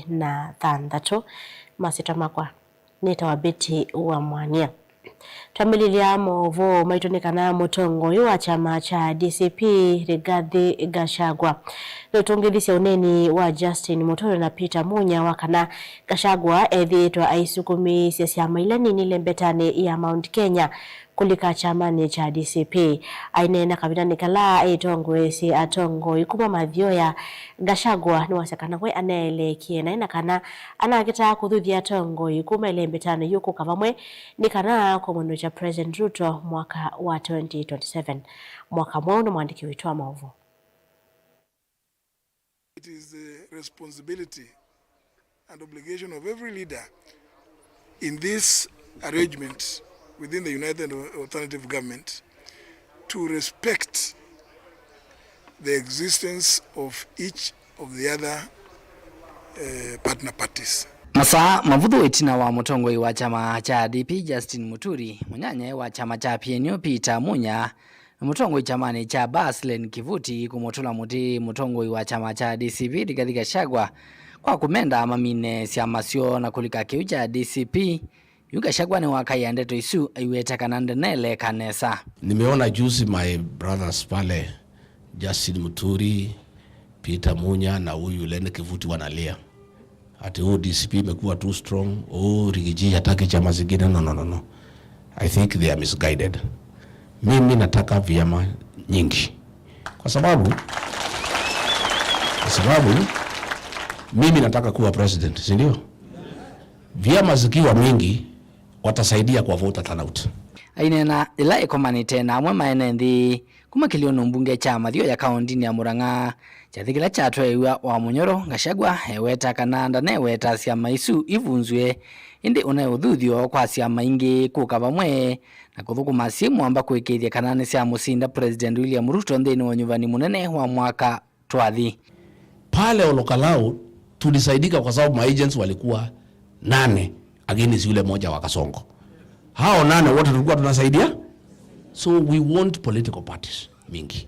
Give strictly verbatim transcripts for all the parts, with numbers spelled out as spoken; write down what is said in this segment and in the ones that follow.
na thanthatũ. Masyĩtwa makwa nĩtawa Betty wa Mwania. Twambĩlĩlya maũvoo maitũ nĩ kana mũtongoi wa kyama kya D C P Rigathi Gachagua nũtũngĩthisye ũneeni wa Justin Muturi na Peter Munya wa kana Gachagua ethĩĩtwe aisukumĩĩsya syama ila nini ĩlembetanĩ ya Mount Kenya kũlika kyamanĩ kya D C P. Aineena kavindanĩ kala aitongoesye atongoi kuma Mathioya, Gachagua nĩwasya kana we aneeleekie naĩ na kana anakitaa kũthuthya atongoi kuma ĩlembetanĩ yu kũka vamwe nĩ kana kũmũnũkya President Ruto mwaka wa twenty twenty-seven. Mwaka mweũ nĩ mwandĩki witũ wa maũvoo. It is the responsibility and obligation of every leader in this arrangement within the United Alternative Government to respect the existence of each of the other, eh, partner parties. Masaa mavũthũ ĩtina wa mũtongoi wa kyama kya D P Justin Muturi, mũnyanyae wa kyama kya P N U Peter Munya, na mũtongoi kyamanĩ kya Baslen Kivuti kũmũtũla mũtĩ mũtongoi wa kyama kya D C P Rigathi Gachagua kwa kũmenda mamine syama syoo na kũlika kĩu kya D C P. Yu Gachagua nĩwakaĩa ndeto isu aiweta kana ndaneleka nesa. Nimeona juzi my brothers pale, Justin Muturi, Peter Munya na huyu Len Kivuti wanalia ati, "Oh, D C P imekuwa too strong, oh, Rigiji hataki chama zingine." No, no, no, no. I think they are misguided. Mimi nataka vyama nyingi. Kwa sababu, kwa sababu mimi nataka kuwa president, si ndio? Vyama zikiwa mingi, watasaidia kwa voter turnout. Aineena ĩla ĩkomanĩte na amwe maene nthĩ kuma kĩlĩonĩ mbunge kya Mathioya kaũndinĩ ya Murang'a, kyathĩ kĩla kyatwaĩw'a wa mũnyoro, Gachagua eweta kana ndaneweta syama isu ivunzw'e, ĩndĩ ũnaĩ ũthuthyo kwa syama ingĩ kũka vamwe na kũthũkũma syĩ mwamba kũĩkĩĩthya kana nĩsyamũsinda President William Ruto nthĩnĩ wa ũnyuvani mũnene wa mwaka twathi. Pale Olokalou tulisaidika kwa sababu maagents walikuwa nane against yule moja wa Kasongo. Hao nane wote tulikuwa tunasaidia. So we want political parties mingi.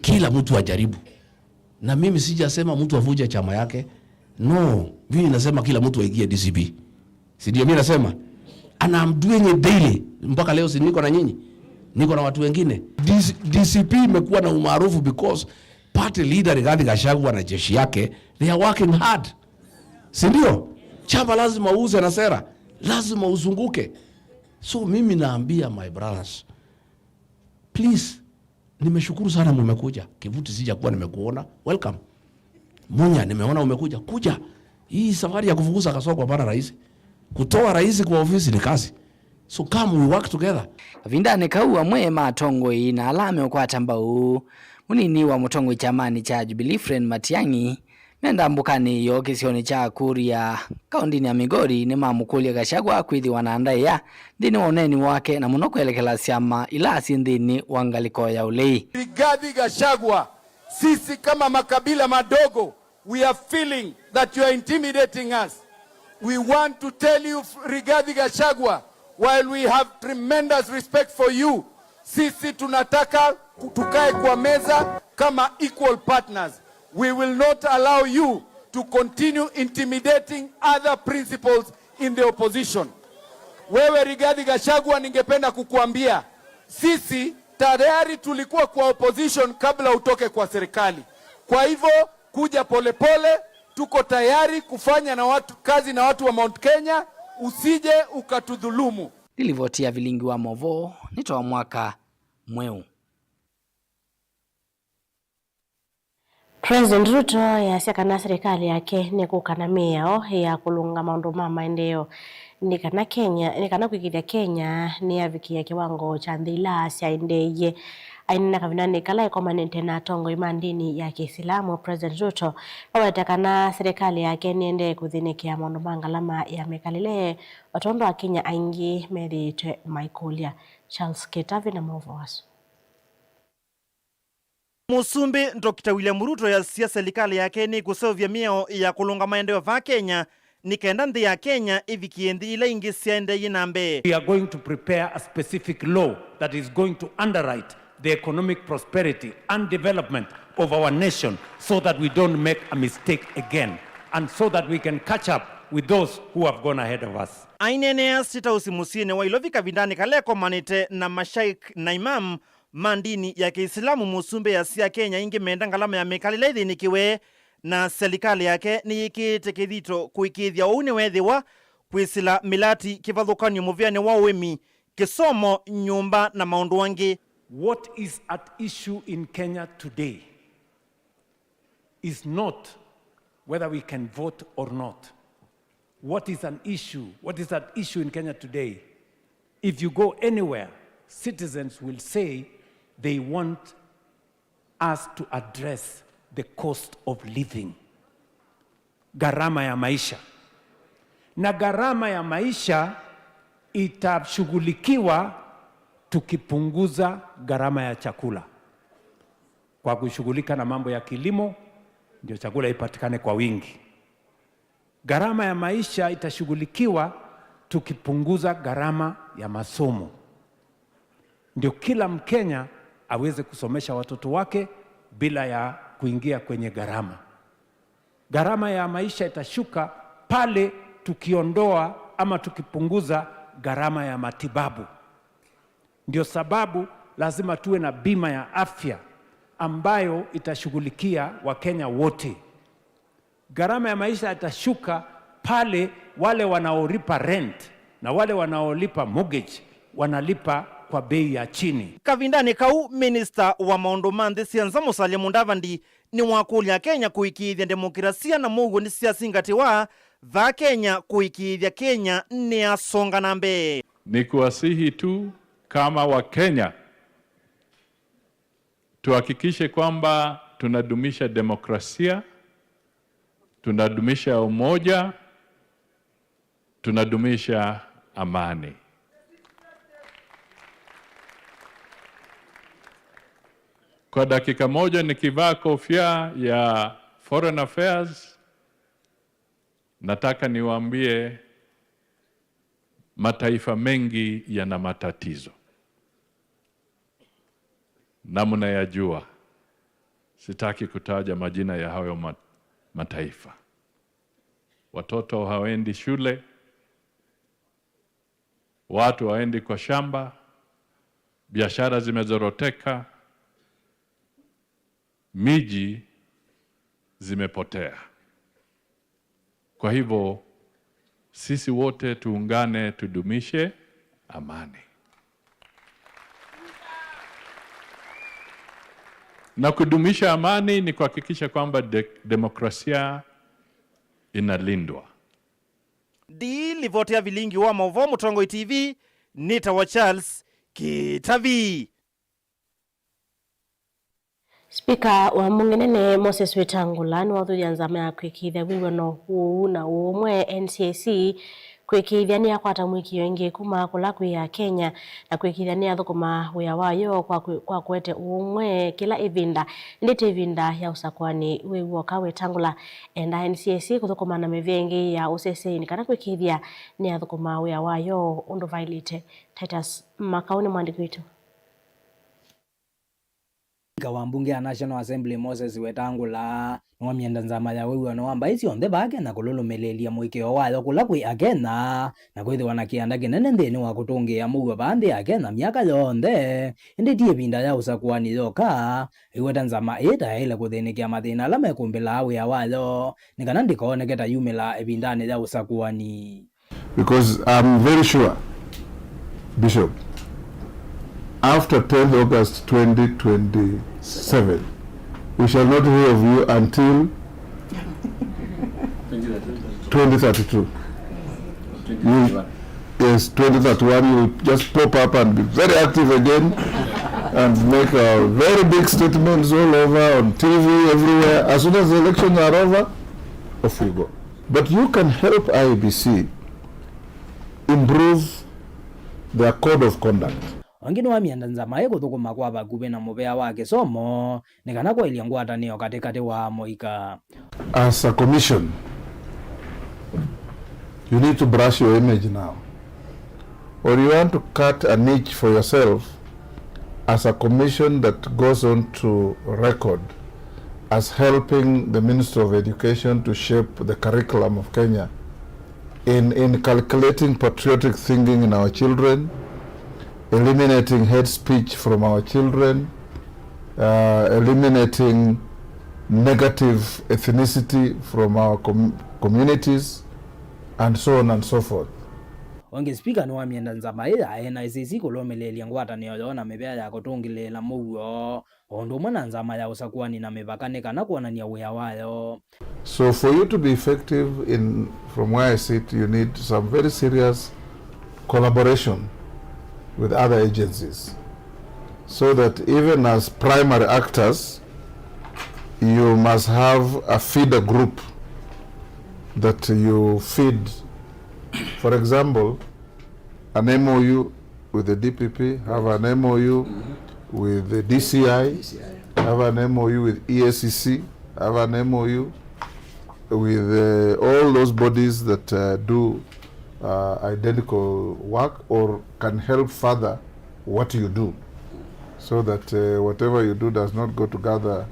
Kila mtu ajaribu. Na mimi sijasema mtu avunje chama yake. No, mimi nasema kila mtu aingie D C P. Si ndio mimi nasema? And I'm doing it daily. Mpaka leo si niko na nyinyi? Niko na watu wengine. D C, D C P imekuwa na umaarufu because party leader Rigathi Gachagua na jeshi yake, they are working hard. Si ndio? Chama lazima uuze na sera. Lazima uzunguke. So mimi naambia my brothers, please, nimeshukuru sana mumekuja. Kivuti sijakuwa nimekuona. Welcome. Munya, nimeona umekuja. Kuja. Hii safari ya kufukuza Kasongo hapana rahisi. Kutoa rais kwa ofisi ni kazi. So come we work together. Kavindanĩ kau amwe ma atongoi na ala meũkwata mbau mũnini wa mũtongoi kyamanĩ kya Jubilee Fred Matiang'i me ndambũkanĩ yoo kĩsionĩ kya Kuria kaũndinĩ ya Migori nĩmamũkũlya Gachagua kwĩthĩwa na ndaĩa nthĩnĩ wa ũneeni wake, na mũno kwelekela syama ila syĩ nthĩnĩ wa ngalĩko ya ũlei. Rigathi Gachagua, sisi kama makabila madogo, we are feeling that you are intimidating us. We want to tell you, Rigathi Gachagua, while we have tremendous respect for you, sisi tunataka tukae kwa meza kama equal partners. We will not allow you to continue intimidating other principals in the opposition. Wewe Rigathi Gachagua, ningependa kukuambia, sisi tayari tulikuwa kwa opposition kabla utoke kwa serikali. Kwa hivyo, kuja polepole, tuko tayari kufanya na watu, kazi na watu wa Mount Kenya, usije ukatudhulumu. Nĩ livoti ya vilingi wa maũvoo, nĩ twa mwaka mweũ. President Ruto yasya kana serikali yake nĩkũka na mĩao ya kũlũnga maũndũ ma maendeeo nĩ kana Kenya, nĩ kana kwĩkĩthya Kenya nĩyavikĩa kĩwango kya nthĩ ila syaendeeie. Aineena kavindanĩ kala ĩkomanĩte na atongoi ma ndini ya Kĩsilamu, President Ruto aweta kana serikali yake nĩendee kũthĩnĩkĩa maũndũ ma ngalama ya mĩkalĩle, o tondũ Akenya aingĩ methĩĩtwe maikũlya. Charles Kĩtavi na maũvoo asu. Mũsumbĩ Doctor William Ruto yasya serikali yake nĩkũseũvya mĩao ya kũlũnga maendeeo vaa Kenya nĩ kenda nthĩ ya Kenya ĩvikĩe nthĩ ila ingĩ syaendeeie na mbee. We are going to prepare a specific law that is going to underwrite the economic prosperity and development of our nation so that we don't make a mistake again. and so that we can catch up with those who have gone ahead of us. Aineenea State House mũsyĩnĩ wa Ilovi kavindanĩ kala ekomanĩte na mashaikh na imam ma ndini ya Kĩisilamu, Mũsumbĩ easya Akenya aingĩ menda ngalama ya mĩkalĩle ĩthĩnĩkĩwe, na selikalĩ yake nĩyĩkĩĩte kĩthito kũĩkĩĩthya ũu nĩweethĩwa kwĩsĩla mĩlati kĩvathũkany'o mũvĩanĩ wa ũĩmi, kĩsomo, nyũmba na maũndũ angĩ. What is at issue in Kenya today is not whether we can vote or not. What is an issue? What is at issue in Kenya today? If you go anywhere, citizens will say they want us to address the cost of living, gharama ya maisha. Na gharama ya maisha itashughulikiwa tukipunguza gharama ya chakula kwa kushughulika na mambo ya kilimo, ndio chakula ipatikane kwa wingi. Gharama ya maisha itashughulikiwa tukipunguza gharama ya masomo, ndio kila Mkenya aweze kusomesha watoto wake bila ya kuingia kwenye gharama. Gharama ya maisha itashuka pale tukiondoa ama tukipunguza gharama ya matibabu. Ndio sababu lazima tuwe na bima ya afya ambayo itashughulikia Wakenya wote. Gharama ya maisha itashuka pale wale wanaolipa rent na wale wanaolipa mortgage wanalipa kwa bei ya chini. Kavindanĩ kau, minista wa maũndũ ma nthĩ sya nza Musalia Mudavadi nĩwakũlya Akenya kũĩkĩĩthya ndemokirasia na mũuo nĩsyasingatiwa vaa Kenya, kũĩkĩĩthya Kenya nĩyasonga na mbee. Ni kuwasihi tu kama Wakenya, tuhakikishe kwamba tunadumisha demokrasia, tunadumisha umoja, tunadumisha amani. Kwa dakika moja nikivaa kofia ya Foreign Affairs, nataka niwaambie mataifa mengi yana matatizo. Na mnayajua. Sitaki kutaja majina ya hayo ma-, mataifa. Watoto hawaendi shule, watu hawaendi kwa shamba, biashara zimezoroteka, miji zimepotea. Kwa hivyo, sisi wote tuungane, tudumishe amani. Na kudumisha amani ni kuhakikisha kwamba de-, demokrasia inalindwa. Ndi livoti ya vilingi wa maũvoo Mũtongoi T V, nĩtawa Charles Kĩtavi. Spika wa mbunge nene Moses Wetangula nĩwaũthũĩa nzama ya kwĩkĩĩthya wĩw'ano, ũuu na ũũmwe, N C I C, kwĩkĩĩthya nĩyakwata mũĩkĩĩo ĩngĩ kuma kũla kwĩ Akenya, na kwĩkĩĩthya nĩyathũkũma wĩa wayo kwa kwĩ-, kwa kũete ũũmwe kĩla ĩvinda, ĩndĩ ti ĩvinda ya ũsakũani wĩw'oka. Wetangula endaa N C I C kũthũkũma na mĩvĩa ĩngĩ ya ũseseĩ nĩ kana kwĩkĩĩthya nĩyathũkũma wĩa wayo ũndũ vaĩlĩte. Titus Makau nĩ mwandĩki witũ. Spika wa mbunge ya National Assembly Moses Wetangula nĩwamyenda nzama ya wĩw'ano wa mbaĩ syonthe vaa Kenya kũlũlũmĩlĩĩlya mũĩkĩĩo wayo kũla kwĩ Akenya, na kwĩthĩwa na kĩanda kĩnene nthĩnĩ wa kũtũngĩĩa mũuo vaa nthĩ ya Kenya myaka yonthe, ĩndĩ ti ĩvinda ya ũsakũani yoka. Aiweta nzama ĩĩ ta yaĩle kũthĩnĩkĩa mathĩna ala mekũmbĩlaa wĩa wayo, nĩ kana ndĩkooneke ta yumĩla ĩvindanĩ ya ũsakũani. Because I'm very sure, Bishop, after tenth August twenty twenty-seven, we shall not hear of you until twenty thirty-two. You, yes, twenty thirty-one, you just pop up and be very active again and make, uh, very big statements all over, on T V, everywhere. As soon as the elections are over, off you go. But you can help I E B C improve their code of conduct. Ĩngĩ nĩwamyenda nzama ĩ kũthũkũma kwa vakuvĩ na mũvĩa wa kĩsomo nĩ kana kwaĩlya ngwatanĩo katĩkatĩ wa amũika. As a commission, you need to brush your image now. Or you want to cut a niche for yourself as a commission that goes on to record as helping the Ministry of Education to shape the curriculum of Kenya in, in calculating patriotic thinking in our children, eliminating hate speech from our children, uh, eliminating negative ethnicity from our com- communities, and so on and so forth. Ũngĩ, spika nĩwamyenda nzama ĩ ya N I C C kũlũmĩlĩĩlya ngwatanĩo yoo na mĩvĩa ya kũtũngĩlĩĩla mũuo, o ũndũ ũmwe na nzama ya ũsakuani na mĩvaka nĩ kana kwonany'a wĩa wayo. So for you to be effective in, from where I sit, you need some very serious collaboration with other agencies, so that even as primary actors, you must have a feeder group that you feed. For example, an M O U with the D P P, have an M O U with the D C I, have an M O U with E A C C, have an M O U with, uh, all those bodies that, uh, do, uh, identical work or can help further what you do, so that, uh, whatever you do does not go to gather,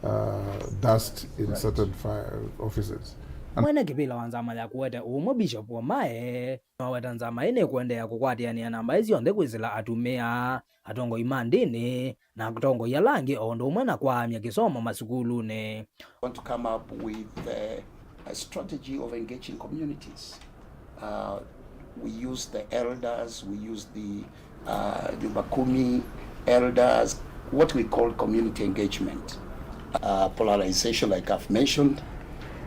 uh, dust in certain fi- offices. And Mwene kĩvĩla wa nzama ya kũete ũmwe, Bishop Omae, nĩwaweta nzama ĩĩ nĩkũendeea kũkwatĩanĩa na mbaĩ syonthe kwĩsĩla atumĩa, atongoi ma ndĩni, na atongoi ala angĩ, o ũndũ ũmwe na kwaamya kĩsomo masukulunĩ. Want to come up with, uh, a strategy of engaging communities. Uh, we use the elders, we use the, uh, Nyumba Kumi elders, what we call community engagement. Uh, polarization, like I've mentioned,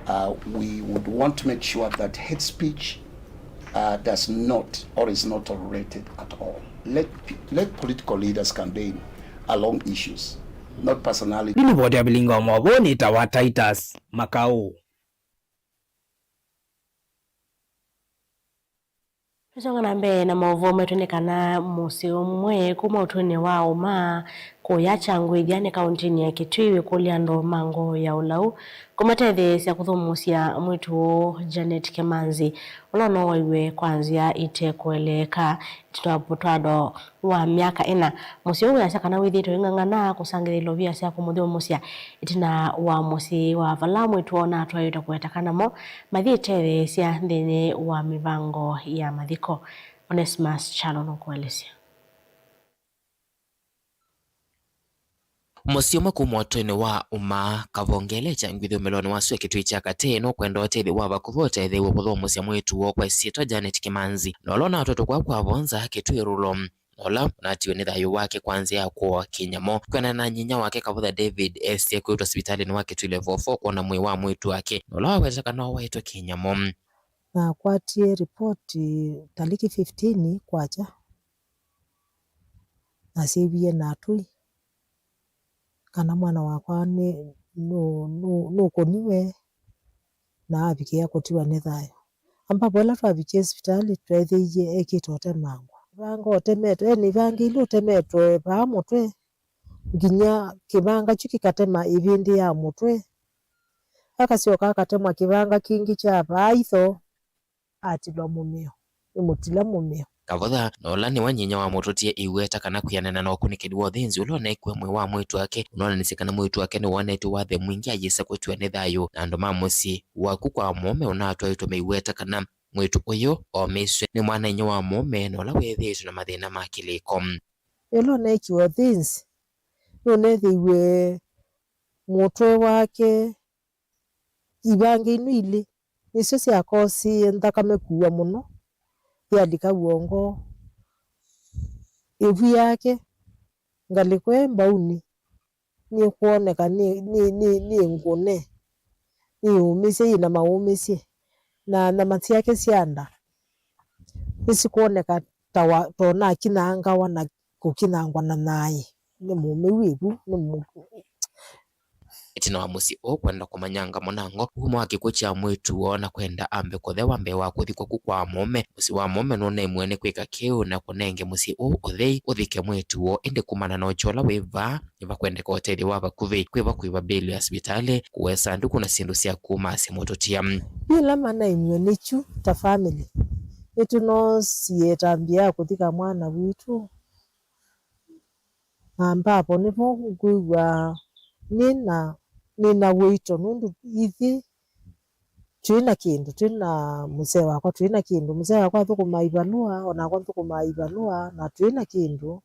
uh, we would want to make sure that hate speech, uh, does not or is not tolerated at all. Let, let political leaders campaign along issues, not personality. Nĩ livoti ya vilingi wa maũvoo nĩtawa Titus Makau. Tũsonga na mbee na maũvoo maitũ nĩ kana mũsyĩ ũmwe kuma ũtũinĩ wa Ũmaa kũya Kyangwĩthya nĩ kaũntĩnĩ ya Kitui wĩkũlya andũ ma ngoo ya ũlau kũmatetheesya kũthũmũsya mwĩĩtu ũũ Janet Kimanzi, ũla ũnowaiwe kwa nzĩa ite kũeleeka. Ĩtina wa mũtwaano wa myaka ĩna, mũsyĩ ũũ wĩasya kana wĩthĩĩtwe ũing'ang'ana kũsangĩthya ilovia sya kũmũthũmũsya ĩtina wa mũsyĩ wa vala mwĩĩtu woo ũnatwaĩtwe kũeteka namo mathi ĩtetheesya nthĩnĩ wa mĩvango ya mathiko. Onesimus Kyalo nũkũelesya. Mũsyĩ ũmwe kuma ũtũinĩ wa Ũmaa, Kavongele, Kyangwĩthya ũmĩlonĩ wa sua Kitui kya katĩ, nũkwenda ũtethyo wa vakuvĩ ũtetheew'e kũthũmũsya mwĩĩtu woo kwa ĩsyĩtwa Janet Kimanzi, na ũla ũnatwaĩtwe kwa kwa vonza Kitui Rulo, na ũla ũnatiwe nĩ thayũ wake kwa nzĩa ya kũawa kĩnyamo. Kwĩanana na nyinya wake, Kavutha David esie kwĩtwa sivitalĩnĩ wa Kitui Level four kwona mwĩĩ wa mwĩĩtu wake, na ũla waweta kana wawaĩtwe kĩnyamo. Nakwatie ripoti taliki fifteen kwakya. Nasyaiwie na atũi kana mwana wakwa nĩ, nũ, nũ, nũkũniwe na avikĩa kũtiwa nĩ thayũ. Ambapo ĩla twavikie sivitalĩ, tweethĩie ekĩte ũtemangwa. Ivanga ũtemetwe, ena ivanga ilĩ ũtemetwe vaa mũtwe, nginya kĩvanga kyu kĩkatema ĩvĩndĩ ya mũtwe. Akasyoka akatemwa kĩvanga kĩngĩ kya vaa itho. Atilwa mũmeo, nĩ mũtila mũmeo. Kavutha, na ũla nĩwe nyinya wamũtũtie ĩweta kana kwĩanana na ũkunĩkĩli wa ũthĩnzi ũla ũneekiwe mwĩĩ wa mwĩĩtu wake, ũnoonanisye kana mwĩĩtu wake nĩwonetwe wathe mwingĩ ayĩsa kũtiwa nĩ thayũ, na andũ ma mũsyĩ waku kwa mũũme ũnatwaĩtwe meiweta kana mwĩĩtu ũyũ omĩswe nĩ mwana-a-inyia wa mũũme na ũla wĩthĩĩtwe na mathĩna ma kĩlĩko. Ĩla ũneekiwe ũthĩnzi, nũneethĩiwe mũtwe wake, ivanga ino ilĩ nĩsyo syakosie nthakame kuwa mũno, yalika w'ongo, ĩvu yake, ngalĩko ĩ mbaunĩ, nĩkwoneka nĩ, nĩ, nĩ, nĩ ngũne, nĩyũmĩsye, yĩ na maũmĩsye, na nyama syake sya nda nĩsikwoneka ta wa, ta ũnakinyangawa na kũkinyangwa na nyaaĩ nĩ mũũme wĩ vu, nĩ mũ- Ĩtina wa mũsyĩ ũũ kwenda kũmanyanga mũnango kuma wa kĩkw'ũ kya mwĩĩtu woo na kwenda ambe kũthewa mbee wa kũthikwa ku kwa mũũme, mũsyĩ wa mũũme nũneemwe nĩ kwĩka kĩu na kũnenge mũsyĩ ũũ ũthei ũthike mwĩĩtu woo, ĩndĩ kumana na ũkyo ũla wĩ vaa, nĩvakwendeka ũtethyo wa vakuvĩ kwĩva kũiva mbĩlũ ya sivitalĩ, kũwea sanduku na syĩndũ sya kumasya mũtũtia. Yĩla manaimw'e nĩkyu ta famĩlĩ, nĩtũnoosie ĩtambya ya kũthika mwana witũ. Na ambapo nĩvo ngwĩw'a nĩ na nĩ na wĩito, nũndũ ithyĩ twĩ na kĩndũ, twĩ na mũsee wakwa, twĩ na kĩndũ. Mũsee wakwa athũkũmaa ivalũa, o nakwa nthũkũmaa ivalũa, na twĩ na kĩndũ.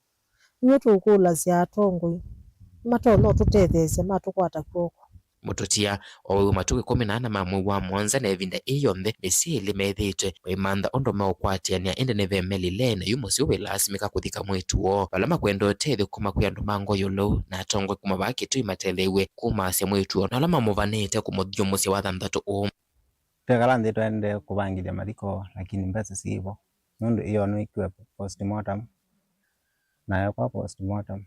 Nĩw'o tũkũlasya atongoi, nĩmatonya ũtũtetheesya, matũkwata kw'oko. Mũtũtia, o wĩ matukũ ĩkũmi na ana ma mwei wa mũonza, na ĩvinda ĩĩ yonthe, mĩsyĩ ĩlĩ methĩĩtwe maimantha ũndũ meũkwatĩanĩa, ĩndĩ nĩvemelile, na yu mũsyĩ ũũ wĩlasimĩka kũthika mwĩĩtu woo. Vala makwenda ũtethyo kuma kwĩ andũ ma ngoo ya ũlau, na atongoi kuma vaa Kitui mateleew'e kũmaasya mwĩĩtu woo, na ala mamũvanĩte kũmũthyũmũsya wathanthatũ ũũ. Twekala nthĩ twaendee kũvangĩthya mathiko, lakini mbesa siĩ vo, nũndũ ĩyoo nĩwĩkiwe postmortem, na ekwa postmortem,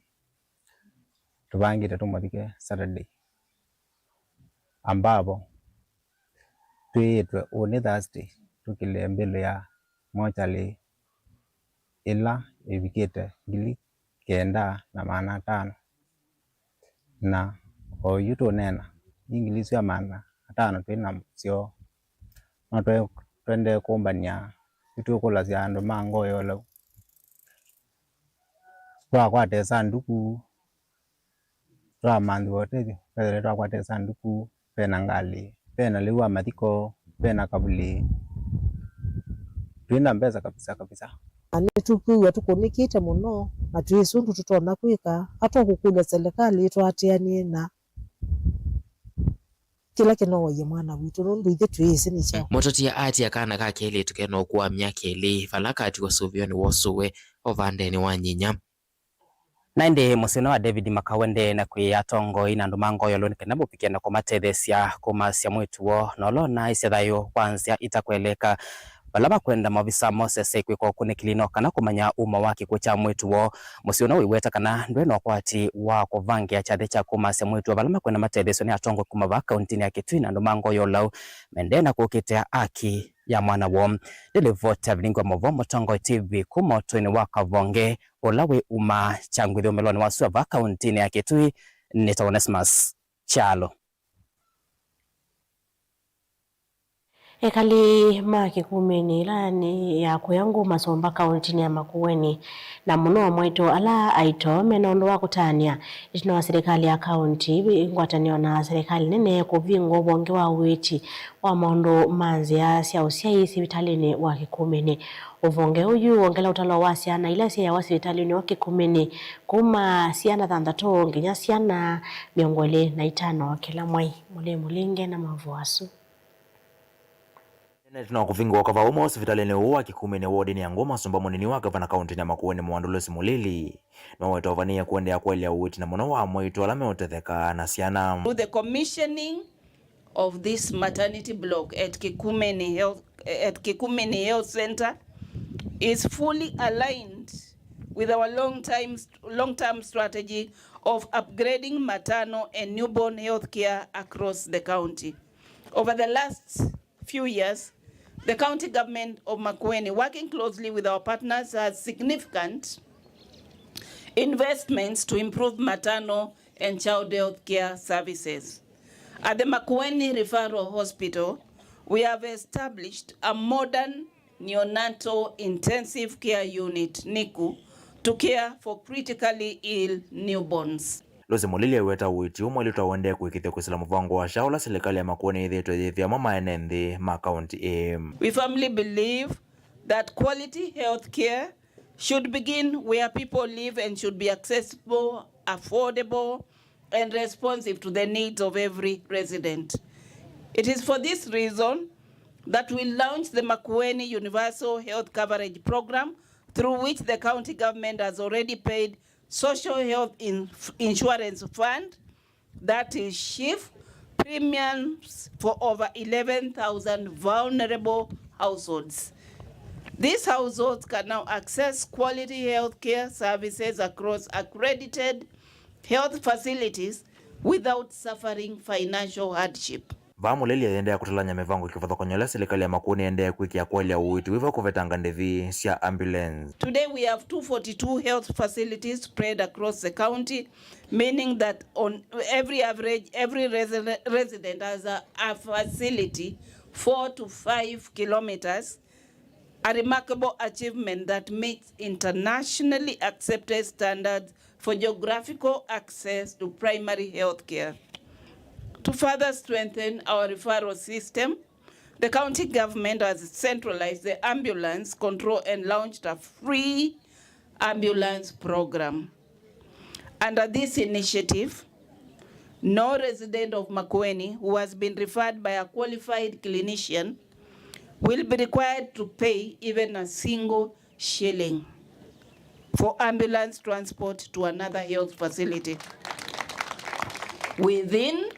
tũvangĩte tũmũthike Saturday, ambapo twĩĩtwe ũnĩ Thursday tũkĩle mbilu ya mochari ĩla ĩvikĩte ngili kenda na maana atano. Na o yu tũneena, ingili isu ya maana atano twĩ nasyo, no twe-, twendee kũmbany'a yu tũkũlasya andũ ma ngoo ya ũlau. Twakwata ĩsanduku, twamanthĩwa ũtethyo, twethĩwa twakwata ĩsanduku, vena ngalĩ, vena lĩu wa mathiko, vena kavulĩ. Twĩ na mbesa kabisa kabisa. Na nĩtũkwĩw'a tũkũnĩkĩte mũno, na twĩsĩ ũndũ tũtonya kwĩka. Atũkũkũlya silikalĩ ĩtũatĩanĩe na kĩla kĩnowaie mwana witũ, nũndũ ithyĩ twĩĩsĩ nĩ kyaũ. Mũtũtia atia kana ka kelĩtu kena ũkũũ wa myaka ĩlĩ, vala katiwa sũvĩonĩ wa ũsũwe o vandenĩ wa nyinya. Na ĩndĩ mũsyĩ ũnĩ wa David Makaũ ũendee na kwĩĩa atongoi na andũ ma ngoo ya ũlau nĩ kana mũvike na kũmatetheesya kũmaasya mwĩĩtu woo, na ũla ũnaaĩsya thayũ kwa nzĩa itakweleka. Vala makwenda maovisa ma ũseseĩ kwĩka ũkunĩkĩli no kana kũmanya umo wa kĩkw'ũ kya mwĩĩtu woo. Mũsyĩ ũnĩ wĩweta kana ndwĩ na ũkwati wa kũvangĩa kyathĩ kya kũmaasya mwĩĩtu woo, vala makwenda matetheesyo nĩ atongoi kuma vaa kauntinĩ ya Kitui na andũ ma ngoo ya ũlau maendee na kũkitĩa aki ya mwana woo. Nĩ livoti ya Vilingi wa Mauvoo, Mũtongoi T V, kuma ũtũinĩ wa Kavonge, ũla wĩ uma kya ngũthi ũmĩlonĩ wa sua vaa kauntinĩ ya Kitui, nĩtawa Onesmus Kyalo. Ekali ma Kĩkumĩnĩ ĩla nĩ ya kũya ngũ masomba kauntinĩ ya Makueni, na mũno mwaitũ ala aito mena ũndũ wa kũtanĩa ĩtina wa silikalĩ ya kaunti, ngwatanĩo na silikalĩ nene kũvingwa ũvonge wa ũĩti wa maũndũ ma nzĩa sya ũsyai sivitalĩnĩ wa Kĩkumĩnĩ. Ũvonge ũyu wongela ũtalo wa syana ila syaĩawa sivitalĩnĩ wa Kĩkumĩnĩ, kuma syana thanthatũ nginya syana mĩongo ĩlĩ na itano kĩla mwai. Mũlei Mũlinge na maũvoo asu. Ĩtina wa kũvingũwa kwa kavaa ũmwe sivitalĩnĩ ũũ wa Kĩkumĩnĩ wodinĩ ya Ngũũ, mũsumba mũnini wa ngavana kauntinĩ ya Makueni Mwandũ Lucy Mũlili nĩwaweta ũvanĩĩe kũendeea kwaĩlya ũiiti na mũno wa mwaitũ ala meũtetheka na syana. Through the commissioning of this maternity block at Kikumeni Health, at Kikumeni Health Center is fully aligned with our long time, long-term strategy of upgrading maternal and newborn health care across the county. Over the last few years, the county government of Makueni, working closely with our partners, has significant investments to improve maternal and child health care services. At the Makueni Referral Hospital, we have established a modern neonatal intensive care unit, NICU, to care for critically ill newborns. Lucy Mũlili aweta ũiiti ũũ mwaĩlu ta ũendee kũĩkĩĩthya kwĩsĩla mũvango wa SHA ũla silikalĩ ya Makueni yĩthĩĩtwe yĩthĩa mo maene nthĩ ma kaunti ĩĩ. We firmly believe that quality health care should begin where people live and should be accessible, affordable, and responsive to the needs of every resident. It is for this reason that we launched the Makueni Universal Health Coverage Program, through which the county government has already paid Social Health In-, Insurance Fund, that is SHIF, premiums for over eleven thousand vulnerable households. These households can now access quality health care services across accredited health facilities without suffering financial hardship. Vaa Mũlili aendeea kũtalany'a mĩvango kĩvathũkany'o ĩla silikalĩ ya Makueni ĩendee kwĩkĩa kwaĩlya ũiiti wĩva kũvetanga ndĩvi sya ambulance. Today we have two forty-two health facilities spread across the county, meaning that on every average, every resi-, resident has a, a facility four to five kilometers, a remarkable achievement that meets internationally accepted standards for geographical access to primary health care. To further strengthen our referral system, the county government has centralized the ambulance control and launched a free ambulance program. Under this initiative, no resident of Makueni who has been referred by a qualified clinician will be required to pay even a single shilling for ambulance transport to another health facility within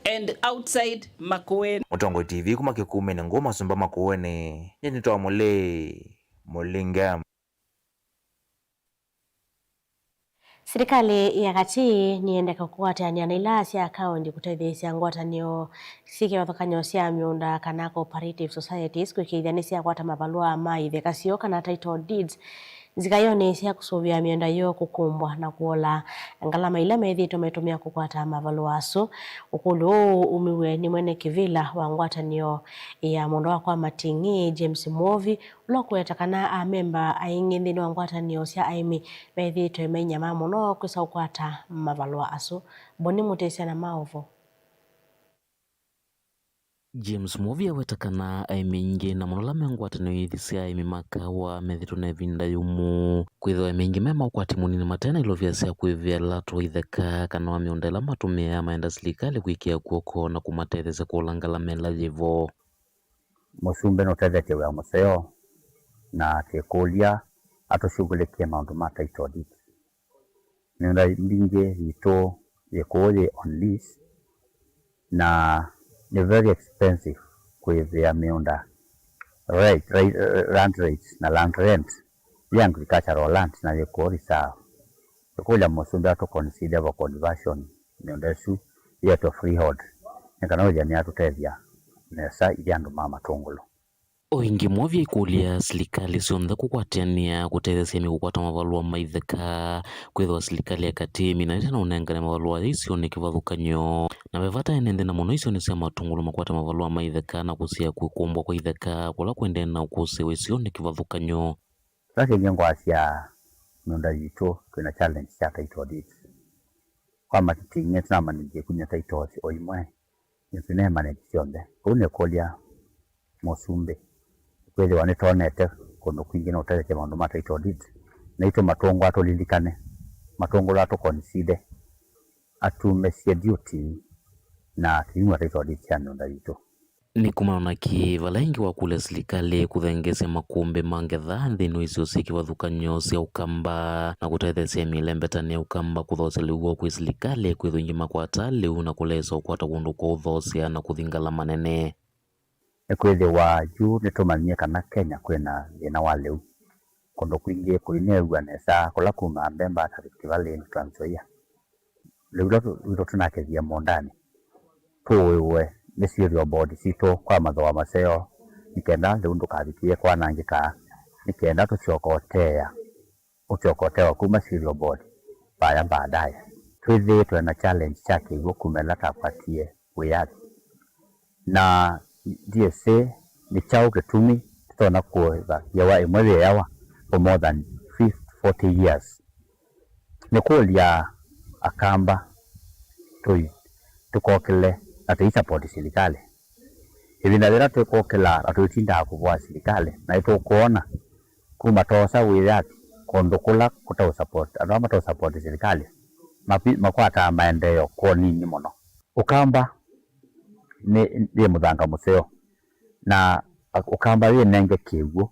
and outside Makueni. Mũtongoi T V kuma Kĩkumĩnĩ, ngũ masumba Makueni, nyie nĩtwa Mũlĩ Mũlinga. Silikalĩ ya katĩ nĩyendeka kũkwatĩanĩa na ila sya kaũnti kũtetheesya ngwatanĩo syĩ kĩvathũkany'o sya mĩũnda kana cooperative societies kũĩkĩĩthya nĩsyakwata mavalũa ma itheka syoo kana title deeds nzikayonĩ sya kũsũvĩa mĩũnda yoo kũkũmbwa na kũola ngalama ila methĩĩtwe maitũmĩa kũkwata mavalũa asu. Ũkũlyo ũũ umiw'e nĩ mwene kĩvĩla wa ngwatanĩo ya mũũnda wa kwa Mating'i, James Mwovi, ũla ũkũweta kana amemba aingĩ nthĩnĩ wa ngwatanĩo sya aĩmi methĩĩtwe mainyamaa mũno kwĩsa kũkwata mavalũa asu. Boni Mũtĩsya na maũvoo. James Mwovi aweta kana aĩmi aingĩ, na mũno ala me ngwatanĩo ithi sya aĩmi ma kawa, methĩĩtwe na ĩvinda yũmũ, kwĩthĩwa aĩmi aingĩ me ma ũkwati mũnini mate na ilovia sya kwĩvĩa latũ wa itheka kana wa mĩũnda ĩla matũmĩaa maenda silikalĩ kwĩkĩa kw'oko na kũmatetheesya kũola ngalama ĩla yĩ vo. Mũsumbĩ nũtethetye wĩa mũseo na akĩkũlya atũshughulikie maũndũ ma title deed. Mĩũnda mbingĩ yitũ yĩ kũũ yĩ on lease, na nĩ very expensive kũĩvĩa mĩũnda rate, rate, land rates na land rent yĩ agricultural land na yĩ kũũ reserve. Tũkũlya mũsumbĩ atũconsider for conversion mĩũnda ĩsu yĩetwe freehold, nĩ kana wĩthĩa nĩyatũtethya nesa ithyĩ andũ ma Matũngũlũ. O ĩngĩ, Mwovi aikũlya silikalĩ syonthe kũkwatĩanĩa kũtetheesya aĩmi kũkwata mavalũa ma itheka, kwĩthĩwa silikalĩ ya katĩ ĩminanĩte na ũnengane mavalũa aya isionĩ kĩvathũkany'o, na ve vata ene nthĩ na mũno isionĩ sya Matũngũlũ makwate mavalũa ma itheka na kũsiĩĩa kũkũmbwa kwa itheka kũla kũendee na ũkũsĩĩwa isionĩ kĩvathũkany'o. Kĩla kĩngĩ ngwasya mĩũnda yitũ twĩ na challenge sya title deeds. Kwa Mating'i tũnamanĩthie kumya titles o imwe, nĩtũnemanĩthye syonthe. Kwoou nĩkũlya mũsumbĩ, kwĩthĩwa nĩtwonete kũndũ kwingĩ no ũtethekye maũndũ ma title deeds, naitũ Matũngũlũ atũlilikane, Matũngũlũ atũconsider, atumĩsye duty na kĩnyuo title deeds sya mĩũnda yitũ. Nĩ kumana na kĩĩ vala ĩngĩ wakũlya silikalĩ kũthengeesya makũmbĩ ma ngetha nthĩnĩ wa isio syĩ kĩvathũkany'o sya Ũkamba na kũtetheesya mĩlembetanĩ ya Ũkamba kũthoosya lĩu woo kwĩ silikalĩ, kwĩthwa ĩngĩ makwataa lĩu na kũleesa ũkwata kũndũ kwa ũthoosya na kũthi ngalama nene? Nĩkwĩthĩwa yu nĩtũmanyie kana Kenya kwĩna thĩna wa lĩu. Kũndũ kwingĩ kũineew'a nesa kũla kumaa Mbemba ta Rift Valley na Trans Nzoia. Lĩu ĩla tũ-, witũ tũnakĩthie mũũndanĩ, tũũĩwe nĩ serial board sitũ kwa mathooa maseo, nĩ kenda lĩu ndũkavikĩĩe kwanangĩka, nĩ kenda tũsyoka ũteea, ũsyoka ũtewa kuma serial board vaya baadaye. Twĩthĩĩtwe na challenge sya kĩw'ũ kuma ĩla twakwatie wĩyathi. Na ndiĩsĩ nĩ kyaũ kĩtumi tũtonya kũĩva ngewa ĩmwe yĩeawa for more than fifty, forty years. Nĩkũlya Akamba tũi-, tũkokĩle na tũisapoti silikalĩ. Ĩvinda yĩla twĩkokĩla na tũitindaa kũvoa silikalĩ, na nĩtũkwona kuma twosa wĩyathi kũndũ kũla kũtaũsapoti, andũ ala mataũsapoti silikalĩ mapi-, makwataa maendeeo kwa ũnini mũno. Ũkamba nĩ, yĩ mũthanga mũseo, na Ũkamba yĩnenge kĩw'ũ,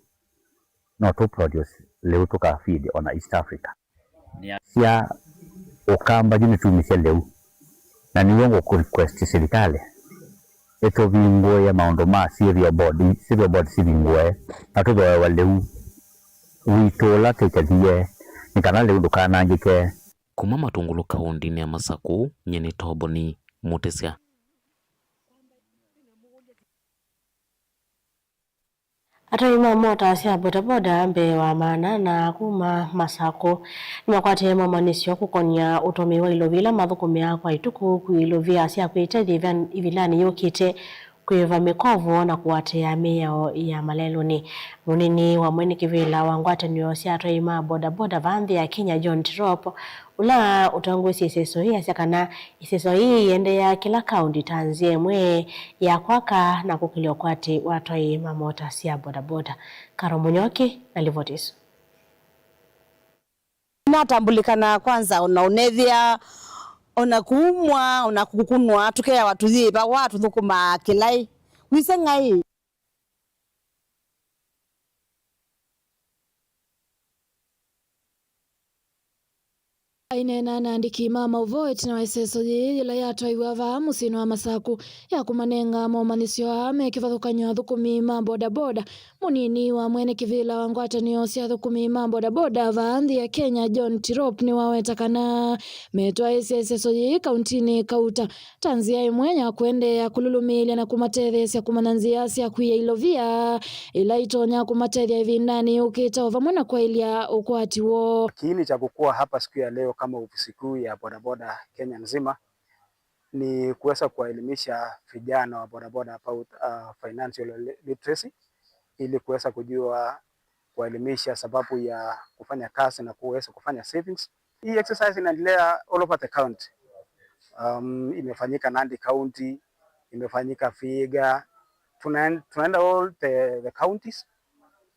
no tũ produce lĩu tũka feed ona East Africa. Sya Ũkamba yu nĩtumisye lĩu, na nĩw'o ngũ request silikalĩ ĩtũvingũĩe maũndũ ma serial board, serial board sivingũe, na tũthooewe lĩu witũ ũla twĩkethie, nĩ kana lĩu ndũkanangĩke. Kuma Matũngũlũ kaũndĩnĩ ya Masakũ, nyie nĩ Toboni Mũtĩsya. Atwai ma mota sya bodaboda mbee wa maana na kuma Masakũ nĩmakwatĩe momanyĩsyo kũkonya ũtũmĩi wa ilovi ila mathũkũmĩaa kwa ĩtukũ kwĩ ilovia sya kwĩtethya ĩvan-, ĩvindanĩ yũkĩte. kwĩva mĩkovo na kũatĩĩa mĩao ya malelũnĩ. Mũnini wa mwene kĩvĩla wa ngwatanĩo sya atwai ma bodaboda vaa nthĩ ya Kenya, John Tirop, ũla ũtongoesye ĩseso yĩĩ asya kana ĩseso yĩĩ yĩendeeaa kĩla kaũnti ta nzĩa ĩmwe ya kwaka na kũkĩlya ũkwati wa atwai ma mota sya bodaboda. Karo Mũnyoki na livoti ĩsu. Natambũlĩkanaa kwanza ona ũnethĩa, ona kuumwa, ona kũkunwa, tũkeawa tũyĩvawa, tũthũkũmaa kĩlaĩ. Wĩse ng'aĩ. Aineena na andĩki ma maũvoo ĩtina wa ĩseso yĩĩ yĩla yatwaiwe vaa mũsyĩnĩ wa Masaku ya kũmanenga momanyĩsyo aa me kĩvathũkany'o athũkũmi ma bodaboda, mũnini wa mwene kĩvĩla wa ngwatanĩo sya athũkũmi ma bodaboda vaa nthĩ ya Kenya, John Tirop, nĩwaweta kana metwaĩĩsya ĩseso yĩĩ kauntinĩ kauta ta nzĩa ĩmwe ya kũendeea kũlũlũmĩĩlya na kũmatetheesya kũmanya nzĩa sya kwia ilovia ila itonya kũmatethya ĩvindanĩ yũkĩte, o vamwe na kwaĩlya ũkwati woo. Kiini cha kukuwa hapa siku ya leo kama ofisi kuu ya bodaboda Kenya nzima ni kuweza kuwaelimisha vijana wa bodaboda about, uh, financial li-, literacy, ili kuweza kujua kuwaelimisha sababu ya kufanya kazi na kuweza kufanya savings. Hii exercise inaendelea all over the county. Um, imefanyika Nandi County, imefanyika Vihiga. Tunaen-, tunaenda all the, the counties.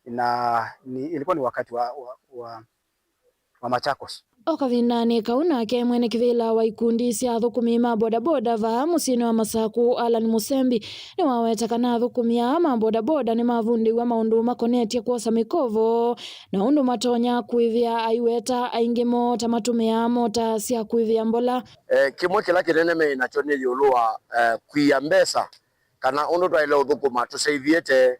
Na ni, ilikuwa ni wakati wa, wa, wa, wa Machakos. O kavindanĩ kau nake mwene kĩvĩla wa ikundi sya athũkũmi ma bodaboda vaa mũsyĩnĩ wa Masaku, Allan Mũsembi, nĩwaweta kana athũkũmi aa ma bodaboda nĩmavundĩw'a maũndũ makonetye kwosa mĩkovo na ũndũ matonya kũĩvĩa aiweta aingĩ moo ta matũmĩaa mota sya kũĩvĩa mbola. Eh, kĩmwe kĩla kĩnene meĩ nakyo nĩ ĩũlũ wa, eh, kwia mbesa kana ũndũ twaĩle ũthũkũma tũseivĩte,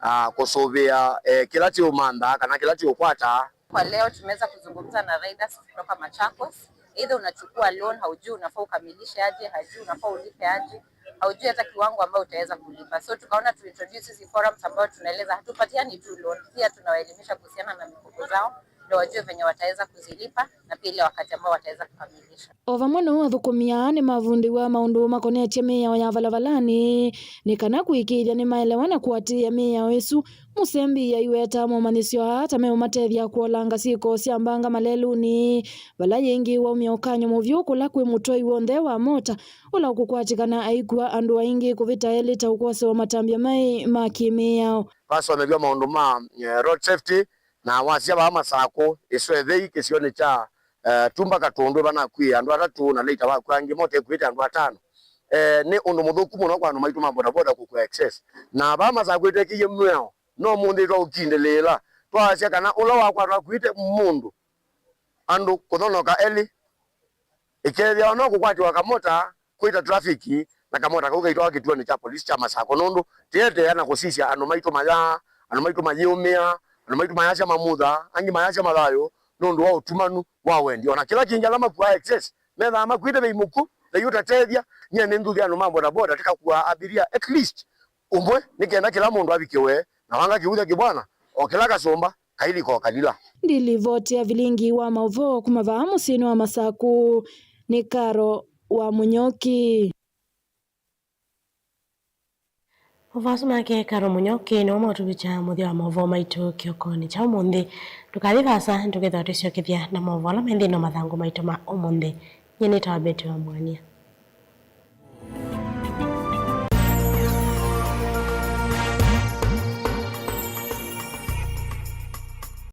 ah, kũsũvĩa, eh, kĩla kĩũmanthaa kana kĩla kĩũkwataa. Kwa leo tumeweza kuzungumza na riders kutoka Machakos. Either unachukua loan, haujui unafaa ukamilishe aje, haujui unafaa ulipe aje, haujui hata kiwango ambayo utaweza kulipa. So tukaona tu introduce hizi forums ambayo tunaeleza hatupatiani tu loan, pia tunawaelimisha kuhusiana na mikopo zao, ndio wajue venye wataweza kuzilipa na pia ile wakati ambao wataweza kukamilisha. O vamwe na ũu, athũkũmi aa nĩmavundĩw'a maũndũ makonetye mĩao ya valavalanĩ nĩ kana kũĩkĩĩthya nĩmaelewa na kũatĩĩa mĩao ĩsu. Mũsembi aiweta momanyĩsyo aa ta meũmatethya kũolanga syĩko sya mbanga malelũnĩ, vala yĩngĩ waumya ũkany'o mũvyũ kũla kwĩ mũtwai w'onthe wa mota ũla ũkũkwatĩkana aikua andũ aingĩ kũvĩta elĩ ta ũkosewa matambya maĩ ma kĩmĩao. Twasomethw'a maũndũ ma, eh, road safety, na wasya vaa Masakũ, Ĩswethei, kĩsionĩ kya, eh, Tumba Katũndũ, vanakw'ĩe andũ atatũ, na later vakw'a angĩ mota ĩkuĩte andũ atano. Eh, nĩ ũndũ mũthũku mũno kwa andũ maitũ ma bodaboda kũkua excess. Na vaa Masakũ ĩtekĩie mwĩao, no mũnthĩ twaũkindĩlĩĩla, twasya kana ũla wakwatwa akuĩte mũndũ, andũ kũthonoka elĩ, ĩkethĩawa no kũkwatĩwa kamota kwĩta traffic, na kamota kau kaitwawa kĩtuonĩ kya polisi kya Masakũ, nũndũ tĩeteea na kũsisya andũ maitũ mayaa, andũ maitũ mayĩũmĩa, andũ maitũ mayasya mamutha, angĩ mayasya mathayũ nũndũ wa ũtumanu wa wendi. O na kĩla kĩngĩ, ala makuaa excess methaa makuĩte vei mũkw'ũ, vei ũtatethya. Nyie nĩnthuthya andũ ma bodaboda tĩkakuaa abiria at least ũmwe, nĩ kenda kĩla mũndũ avikĩwe na wanga kĩutha kĩbwana, o kĩla kasũmba kailika o kalila. Ndilivoti ya vilingi wa maũvoo kuma vaa mũsyĩnĩ wa Masakũ nĩ Karo wa Mũnyoki. Maũvoo asu make Karo Mũnyoki nĩmo maũtuvikya mũthya wa maũvoo maitũ kĩokonĩ kya ũmũnthĩ. Ndũkathi vaasa, tũkethĩwa twĩsyokethya na maũvoo ala me nthĩnĩ wa mathangũ maitũ ma ũmũnthĩ. Nyie nĩtawa Betty wa Mwania.